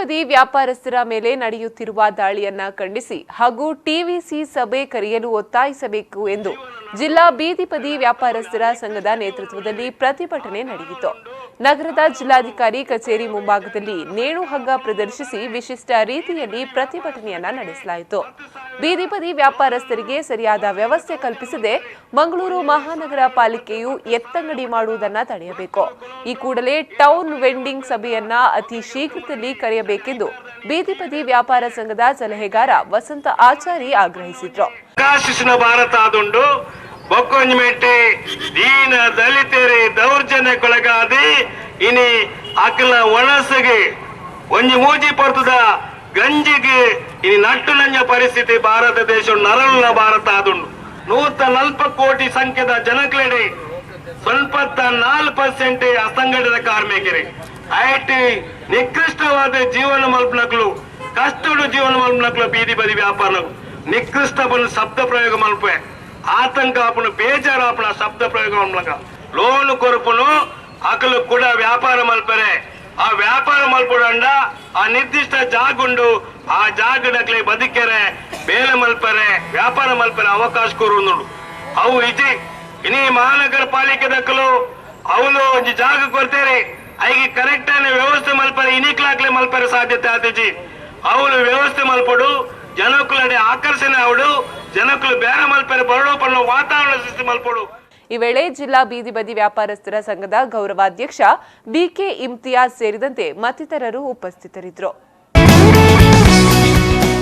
ಬದಿ ವ್ಯಾಪಾರಸ್ಥರ ಮೇಲೆ ನಡೆಯುತ್ತಿರುವ ದಾಳಿಯನ್ನ ಖಂಡಿಸಿ ಹಾಗೂ ಟಿವಿಸಿ ಸಭೆ ಕರೆಯಲು ಒತ್ತಾಯಿಸಬೇಕು ಎಂದು ಜಿಲ್ಲಾ ಬೀದಿ ಬದಿ ವ್ಯಾಪಾರಸ್ಥರ ಸಂಘದ ನೇತೃತ್ವದಲ್ಲಿ ಪ್ರತಿಭಟನೆ ನಡೆಯಿತು. ನಗರದ ಜಿಲ್ಲಾಧಿಕಾರಿ ಕಚೇರಿ ಮುಂಭಾಗದಲ್ಲಿ ನೇಣು ಹಗ್ಗ ಪ್ರದರ್ಶಿಸಿ ವಿಶಿಷ್ಟ ರೀತಿಯಲ್ಲಿ ಪ್ರತಿಭಟನೆಯನ್ನ ನಡೆಸಲಾಯಿತು. ಬೀದಿ ಬದಿ ವ್ಯಾಪಾರಸ್ಥರಿಗೆ ಸರಿಯಾದ ವ್ಯವಸ್ಥೆ ಕಲ್ಪಿಸದೆ ಮಂಗಳೂರು ಮಹಾನಗರ ಪಾಲಿಕೆಯು ಎತ್ತಂಗಡಿ ಮಾಡುವುದನ್ನು ತಡೆಯಬೇಕು. ಈ ಕೂಡಲೇ ಟೌನ್ ವೆಂಡಿಂಗ್ ಸಭೆಯನ್ನ ಅತಿ ಶೀಘ್ರದಲ್ಲಿ ಕರೆಯಬೇಕೆಂದು ಬೀದಿ ಬದಿ ವ್ಯಾಪಾರ ಸಂಘದ ಸಲಹೆಗಾರ ವಸಂತ ಆಚಾರಿ ಆಗ್ರಹಿಸಿದರು. ವಿಕಾಸಿಸಿನ ಭಾರತ ಆದುಂಡು. ಬೊಕ್ಕೊಂಜಿ ದೀನ ದಲಿತರಿ ದೌರ್ಜನ್ಯಕ್ಕೊಳಗಾದಿ ಇನಿ ಅಕಲ ಒಣಸಿಗೆ ಒಂಜಿ ಮೂಜಿ ಪೊರ್ತುದ ಗಂಜಿಗೆ ಇನಿ ನಟ್ಟು ನಂಜ ಪರಿಸ್ಥಿತಿ. ಭಾರತ ದೇಶ ನರಳುನ ಭಾರತ ಆದುಂಡು. 140 ಕೋಟಿ ಸಂಖ್ಯೆದ ಜನಕ್ಲೆಡೆ 0.4% ಅಸಂಘಟಿತ ಕಾರ್ಮಿಕರು. IT ನಿಕೃಷ್ಟವಾದ ಜೀವನ ಮಲ್ಪನಕ್ಲು, ಕಷ್ಟಡು ಜೀವನ ಮಲ್ಪನಕ್ಲು ಬೀದಿ ಬದಿ ವ್ಯಾಪಾರ. ನಿಕೃಷ್ಟ ಬನ್ನ ಶಬ್ದ ಪ್ರಯೋಗ ಮಲ್ಪೆ, ಆತಂಕ ಆಪುನು, ಬೇಜಾರು ಆಪುನ ಶಬ್ದ ಪ್ರಯೋಗ ಮಲ್ಪನಗ. ಲೋನ್ ಕೊರಪುನು, ಅಕಲು ಕೂಡ ವ್ಯಾಪಾರ ಮಲ್ಪರೆ. ಆ ವ್ಯಾಪಾರ ಮಲ್ಪುಡಂಡ ಆ ನಿರ್ದಿಷ್ಟ ಜಾಗುಂಡು. ಆ ಜಾಗಡಕ್ಲೆ ಬದುಕೆರೆ, ಬೇಲೆ ಮಲ್ಪರೆ, ವ್ಯಾಪಾರ ಮಲ್ಪರೆ ಅವಕಾಶ ಕೊರುಂದುಂಡು. ಅವು ಇಜಿ. ಇನಿ ಮಹಾನಗರ ಪಾಲಿಕೆ ದಕ್ಕಲು ಅವನು ಒಂಜಿ ಜಾಗ ಕೊಡ್ತೇನೆ, ಐಗೆ ಕರೆಕ್ಟ್ ಆದ ವ್ಯವಸ್ಥೆ ಮಲ್ಪರೆ ಇನಿಕ್ಲಾಕ್ಲೆ ಮಲ್ಪರೆ ಸಾಧ್ಯತೆ ಆತಿಜಿ. ಅವನು ವ್ಯವಸ್ಥೆ ಮಲ್ಪಡು, ಜನಕುಲಡೆ ಆಕರ್ಷಣೆ ಅವಡು, ಜನಕುಲು ಬೇರೆ ಮಲ್ಪರೆ ಬರಡೋ ಪನ್ನೋ ವಾತಾವರಣ ಸೃಷ್ಟಿ ಮಲ್ಪಡು. ಈ ವೇಳೆ ಜಿಲ್ಲಾ ಬೀದಿ ಬದಿ ವ್ಯಾಪಾರಸ್ಥರ ಸಂಘದ ಗೌರವಾಧ್ಯಕ್ಷ ಬಿಕೆ ಇಮ್ತಿಯಾಜ್ ಸೇರಿದಂತೆ ಮತ್ತಿತರರು ಉಪಸ್ಥಿತರಿದ್ದರು.